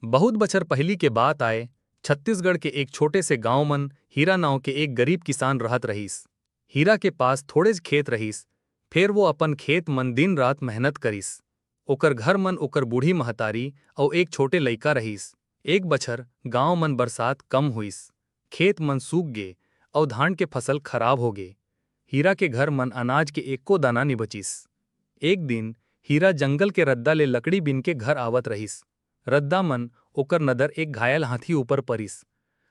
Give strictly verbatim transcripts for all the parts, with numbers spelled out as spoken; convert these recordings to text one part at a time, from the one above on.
बहुत बछर पहिली के बात आय, छत्तीसगढ़ के एक छोटे से गांव मन हीरा नांव के एक गरीब किसान रहत रहिस। हीरा के पास थोड़ेच खेत रहिस, फेर वो अपन खेत मन दिन रात मेहनत करिस। ओकर घर मन ओकर बूढ़ी महतारी अउ एक छोटे लइका रहिस। एक बछर गांव मन बरसात कम होइस, खेत मन सूख गे अउ धान के फसल खराब हो गे। हीरा के घर मन अनाज के एको दाना नि बचिस। एक दिन हीरा जंगल के रद्दा ले लकड़ी बिन के घर आवत रहिस। रद्दा मन ओकर नदर एक घायल हाथी ऊपर परिस।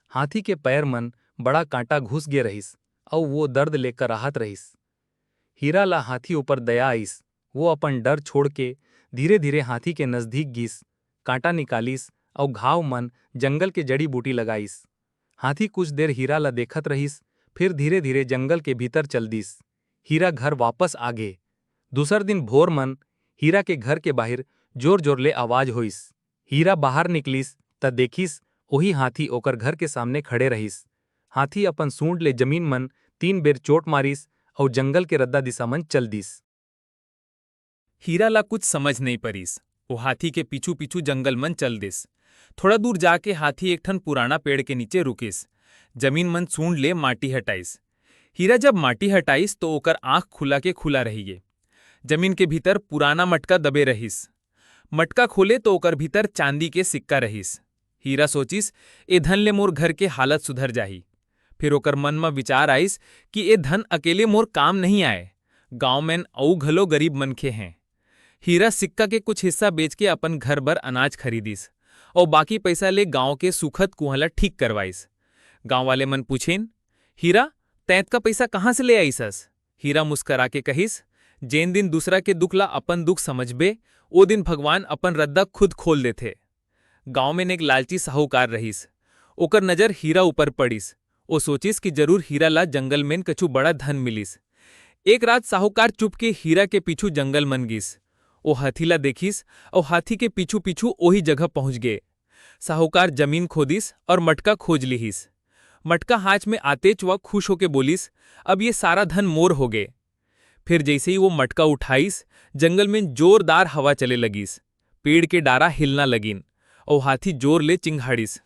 हाथी के पैर मन बड़ा कांटा घुस गे रहिस अउ वो दर्द ले कराहत रहिस। हीरा ला हाथी ऊपर दया आइस। वो अपन डर छोड़ के धीरे-धीरे हाथी के नजदीक गिस, कांटा निकालिस अउ घाव मन जंगल के जड़ी-बूटी लगाइस। हाथी कुछ देर हीरा ला देखत रहिस, फिर धीरे-धीरे जंगल के भीतर चल दिस। हीरा घर वापस आ गे। दूसर दिन भोर मन हीरा के घर के बाहिर जोर-जोर ले आवाज होइस। हीरा बाहर निकलिस, त देखिस, ओही हाथी ओकर घर के सामने खड़े रहिस। हाथी अपन सूंड ले जमीन मन तीन बेर चोट मारिस अउ जंगल के रद्दा दिशा मन चल दिस। हीरा ला कुछ समझ नइ परिस। वो हाथी के पीछू-पीछू जंगल मन चल दिस। थोड़ा दूर जाके हाथी एक ठन पुराना पेड़ के नीचे रुकिस। जमीन मन सूंड ले माटी हटाइस। हीरा जब माटी हटाइस, तो ओकर आंख खुला के खुला रहिगे। जमीन के भीतर पुराना मटका दबे रहिस। मटका खोले, तो ओकर भीतर चांदी के सिक्का रहिस। हीरा सोचिस, "ए धन ले मोर घर के हालत सुधर जाही।" फिर ओकर मन म विचार आइस कि ए धन अकेले मोर काम नहीं आय, गांव में अउ घलो गरीब मनखे हैं। हीरा सिक्का के कुछ हिस्सा बेच के अपन घर बर अनाज खरीदिस अउ बाकी पैसा ले गांव के सूखत कुआं ला ठीक करवाइस। गांव वाले मन पूछेन, "हीरा, तैं अतका पैसा कहां से ले आइसस?" हीरा मुस्करा के कहिस, "जेन दिन दूसरा के दुख ला अपन दुख समझबे, ओ दिन भगवान अपन रद्दा खुद खोल देथे।" गांव में एक लालची साहूकार रहिस। ओकर नजर हीरा ऊपर पड़िस। ओ सोचिस कि जरूर हीरा ला जंगल में कछु बड़ा धन मिलिस। एक रात साहूकार चुपके हीरा के पीछू जंगल मन गिस। ओ हाथी ला देखिस अउ हाथी के पीछू-पीछू ओही जगह पहुंच गे। साहूकार जमीन खोदिस और मटका खोज लिहिस। मटका हाथ में आतेच वा खुश होके बोलिस, "अब ये सारा धन मोर हो गे।" फिर जैसे ही वो मटका उठाइस, जंगल में जोरदार हवा चले लगिस। पेड़ के डारा हिलना लगिन और हाथी जोर ले चिंघाड़िस।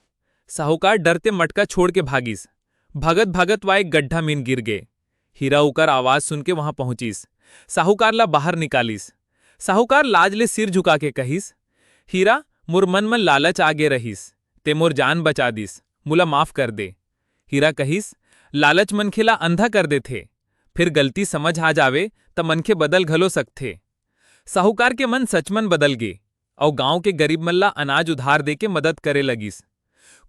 साहूकार डरते मटका छोड़ के भागिस। भागत भागत वा एक गड्ढा में गिर गे। हीरा ओकर आवाज सुन के वहां पहुंचिस। साहूकार ला बाहर निकालिस। साहूकार लाज ले सिर झुका के कहिस, "हीरा, मोर मन म लालच आ गे रहिस, ते मोर जान बचा दिस, मोला माफ कर दे।" हीरा कहिस, "लालच मनखे ला अंधा कर देथे, फिर गलती समझ आ जावे, त मनखे बदल घलो सकथे।" साहूकार के मन सचमन बदल गे, अउ गांव के गरीब मन ला अनाज उधार दे के मदद करे लगिस।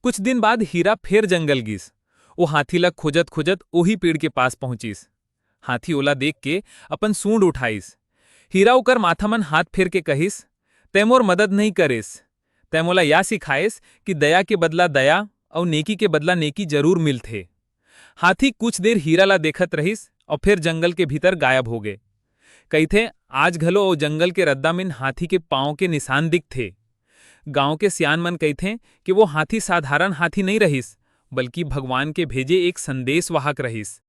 कुछ दिन बाद हीरा फेर जंगल गिस। वो हाथी ला खोजत-खोजत ओही पेड़ के पास पहुंचिस। हाथी ओला देख के अपन सूंड उठाइस। हीरा ओकर माथा मन हाथ फेर के कहिस, "तैं मोर मदद नहीं करेस। तैं मोला या सिखाएस कि दया के बदला दया अउ नेकी के बदला नेकी जरूर मिलथे।" हाथी कुछ देर हीरा ला देखत रहिस अउ फेर जंगल के भीतर गायब हो गे। कहिथे, आज घलो ओ जंगल के रद्दा में हाथी के पांव के निशान दिखथे। गांव के सियान मन कहिथे कि वो हाथी साधारण हाथी नहीं रहिस, बल्कि भगवान के भेजे एक संदेशवाहक रहिस।